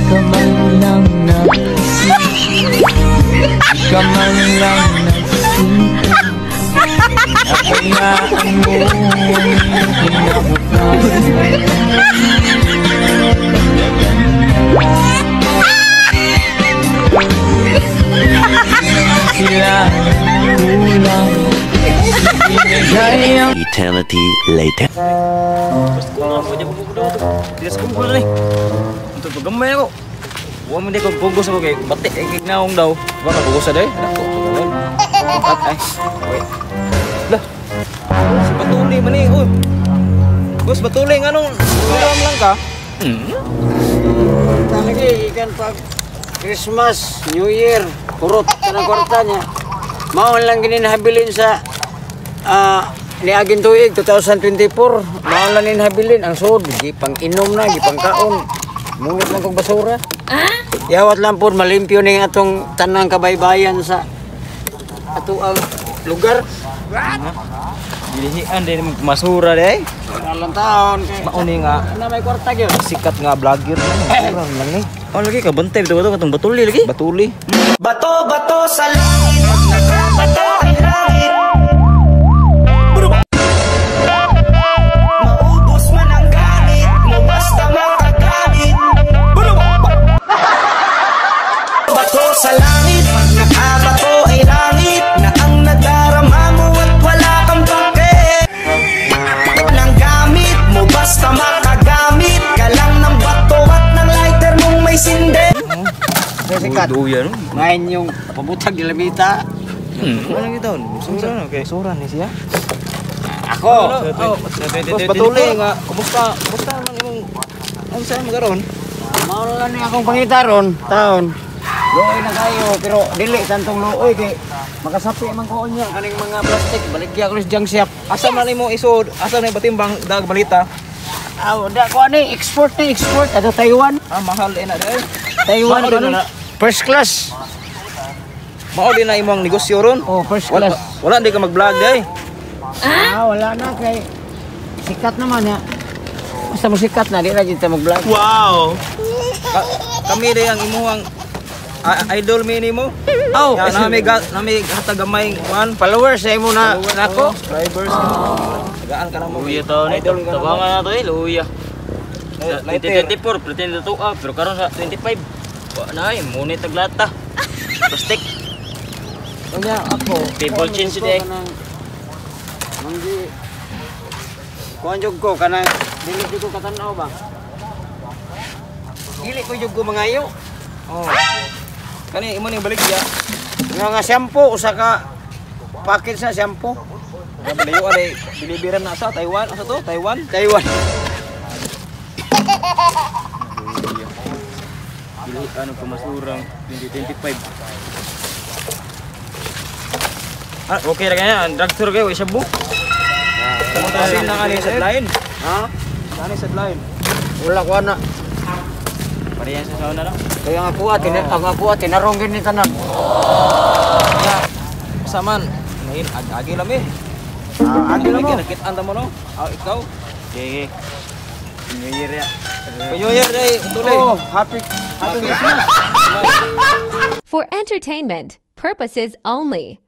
Ka man lang nag-isip, di ka man lang nagsinta na kailangan mo ang iyong kinabukasan. Sila kulang ibinigay ang Eternity later. Basta ko nga mo dyan bubudo to. Di sa kumpul ni. Ito to gamay ako. Wa man di ko bugos ako kay bati ay gignaong daw. Baka bugos sa day. Dako pagawal. At ay. Wait. Lah. Si Batuli man ni. Uy. Boss Batuli, nganong ulam lang ka? Lagi ikan pag Christmas, New Year, kurot ka ng kwarta niya. Maon lang gininhabilin sa niaging tuig 2024. Maon lang ninhabilin ang sud, gipang inom na, gipang kaon. Mungot lang kog basura. Yawat lang po malimpyo ning atong tanang kabaybayan sa ato ang lugar. Dilihian din masura day. Wala lang taon kay Mauni nga na may kwarta gyud. Sikat nga vlogger na. Masura lang ni. Oh, lagi ka bantay bitaw to katong Batuli lagi. Batuli. Bato, bato sa langit. Bato ay langit. Maubos man ang gamit mo, basta makagamit. Bato sa langit. Pag nakabato ay langit na ang nadarama mo at wala kang pake ng gamit mo, basta makagamit ka lang ng bato at ng lighter mong may sindi. Sikat. Duya no. Ngayon yung pabutag lamita. Wala lang ito. Masura okay. Masura ni siya. Ako. Oh, Boss Batuli nga, kumusta? Kumusta man imong ang sa mo karon? Mao lang ni akong pangitaron, taon. Luoy na kayo, pero dili tantong luoy kay makasapi man ko niya kaning mga plastic baligya ko sa junk shop. Asa man nimo isod? Asa na batimbang dag balita? Aw, da ko ani export ni export ato Taiwan. Ah, mahal eh na day. Taiwan Mao ko din ni. na. First class. Mao din na imong negosyo ron. Oh, first Wala, class. wala di ka mag-vlog day. Ah, wala na kay sikat naman ya. Basta mo sikat na di na jud ta mag-vlog. Kami day ang imuhang idol mi nimo. Oh, Ya, nami nami hatag gamay kuan. Followers sa imo na nako. Subscribers. Tagaan ka na mo. Luya to ni. Idol ka na mo. Tabangan na to eh, luya. Sa Lighter. 2024, pretend na to ah, pero karon sa 25. Wa na eh, munit taglata. Plastic. Kanya ako. People change today. Manggi. Kuan jud ko kanang dili jud ko katanaw ba. Dili ko jud ko mangayo. Oh. Kani imo ning baligya. Nga nga shampoo usa ka package na shampoo. Balayo ay deliveran na sa Taiwan. Asa to? Taiwan. Taiwan. Dili ano pamasurang 2025. Ah, okay ra kaya, ang drugstore kayo, way shabu. Kasi na kani sa line. Ha? Kani sa line. Wala ko ana. Parehas sa sauna lang. Kaya ang ako ang ako tinarong gid ni tanan. Ya. Saman. Ngayon agi lami. Ah, agi Lagi mo. nakitaan ta mo no. Ah, ikaw. Okay. New Year ya. New Year day, tuloy. Oh, happy happy Christmas. For entertainment purposes only.